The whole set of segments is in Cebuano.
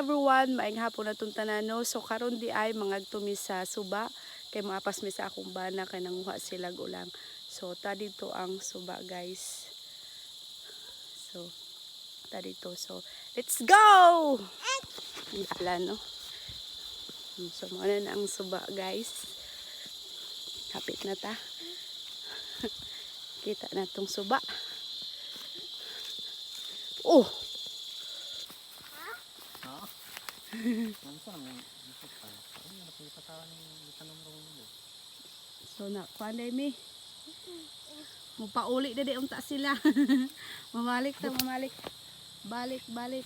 Everyone, maayong hapon atong tanan, no. So karon di ay mangadto mi sa suba kay maapas mi sa akong bana kay nanguha sila ulang. So ta dito ang suba, guys. So ta dito. So let's go. Ang dala, no. So mao na ang suba, guys. Hapit na ta. Kita na tong suba. Oh, Ha? Ano sa naman? Isip pa. Ay, ano pa ipatawan ng tanong rong mo? So na kuan day mi. Mupauli na di unta sila. Mamalik ta, mamalik. Balik, balik.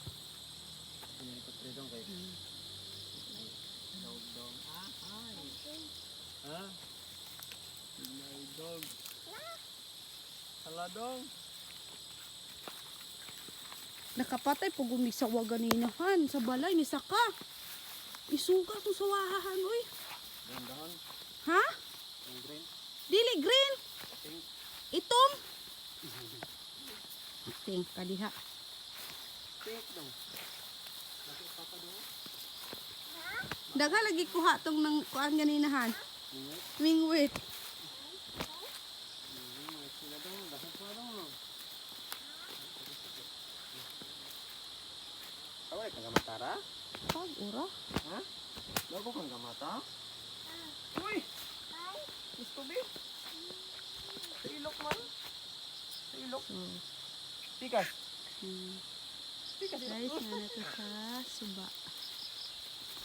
Pinipot rin dong kay. Dog dog. Ah, hi. Ha? May dog. Hala dong. Nakapatay po gumisawa ganinahan sa balay ni Saka. Isuga tong sawahan oy. Dandahan. Ha? Ang green. Dili green. Pink. Itom. Ting kadiha. Pink dong. Bakit papa dong? Dagha lagi kuha tong nang kuan ganinahan. Mingwit. Mingwit. Mingwit sila dong. Dahan sila dong, no? Away kang gamatara? Pag ura. Ha? Bago kang gamata? Uy! Gusto ba? Sa ilok man. Sa ilok. So, Pikas. Pikas guys, ilok. na nato sa suba.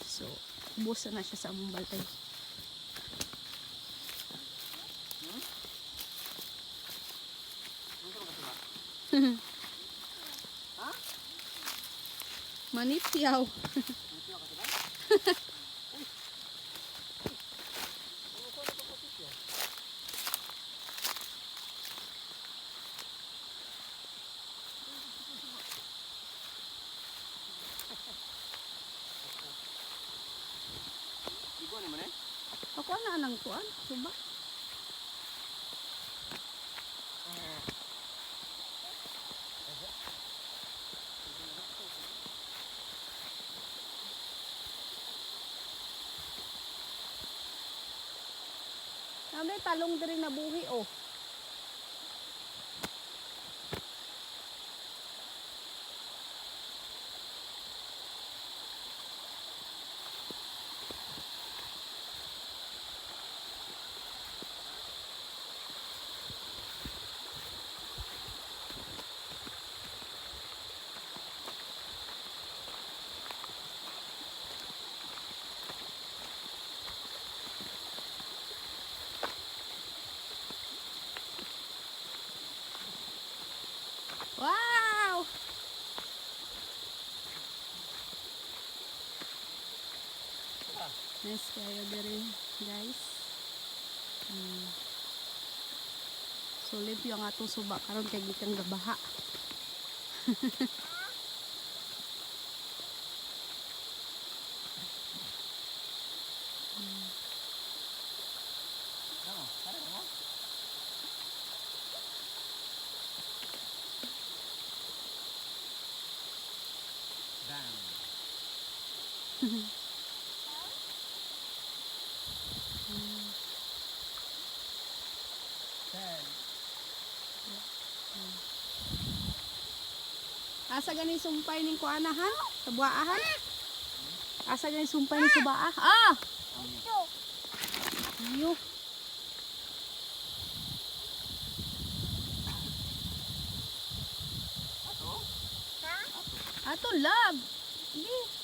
So, busa na siya sa among balay. Ano ka ba? Ha? Manipyaw. Ano ka ba? Uy! Ano ko na kapatid yan? Igo ni mo na? Ako na anang kuan, suba. Namay talong diri nabuhi oh. Wow! Nice kayo diri, guys. Sulit yung atong suba karon kay gikan gabaha. Ano? Tara mo. Bam. 10. Asa gani sumpay ning kuanahan? Sa buaahan? Asa gani sumpay ning subaa? Ah! Iyo. Ato? Ato love. Hindi.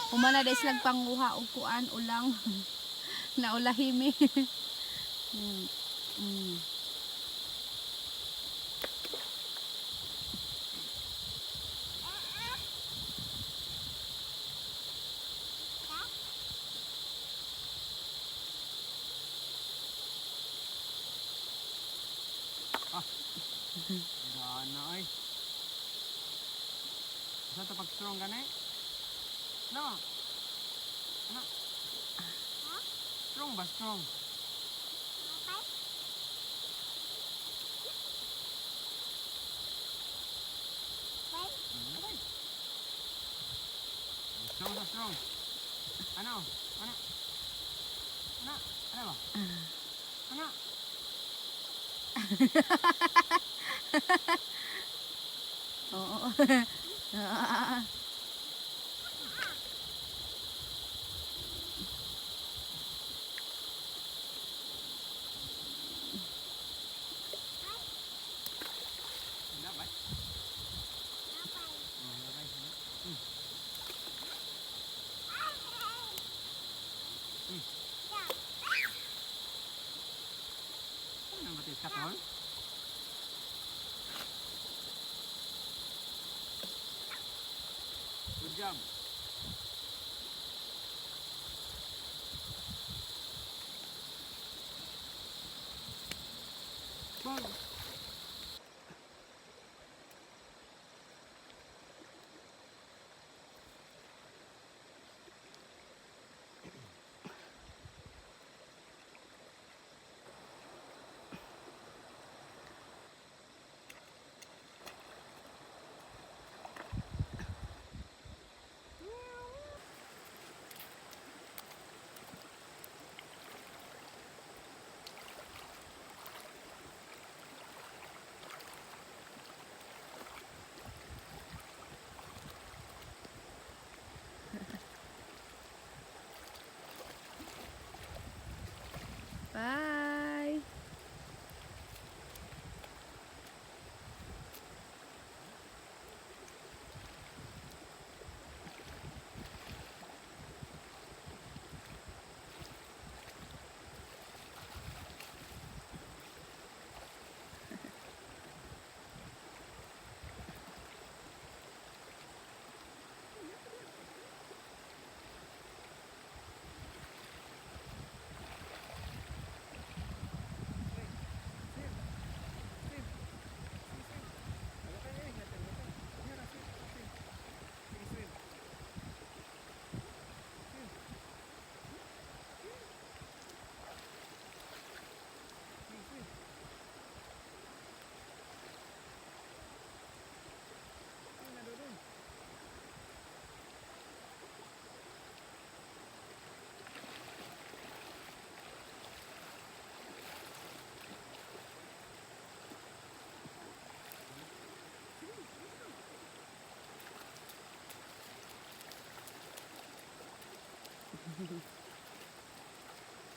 Humana dahil silang panguha og kuan ulang. Naulahimi. Gana ay. Sa ta pag strong gani? No. Ano? Strong ba strong? Strong sa strong. Ano? Ano? Ano? Ano ba? Ano? Oo. Ah. Labay. Oh, labay. Ano ba ito? Katol? Good job. Ball. Bye.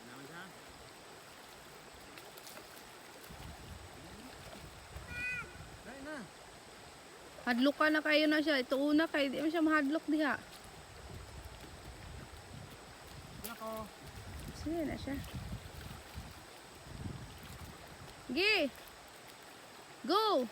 Naman siya. Dali na. Hadlok ka na kayo na siya. Ito una kay di man siya mahadlok diha. Nako. Sige na siya. Gi. Go.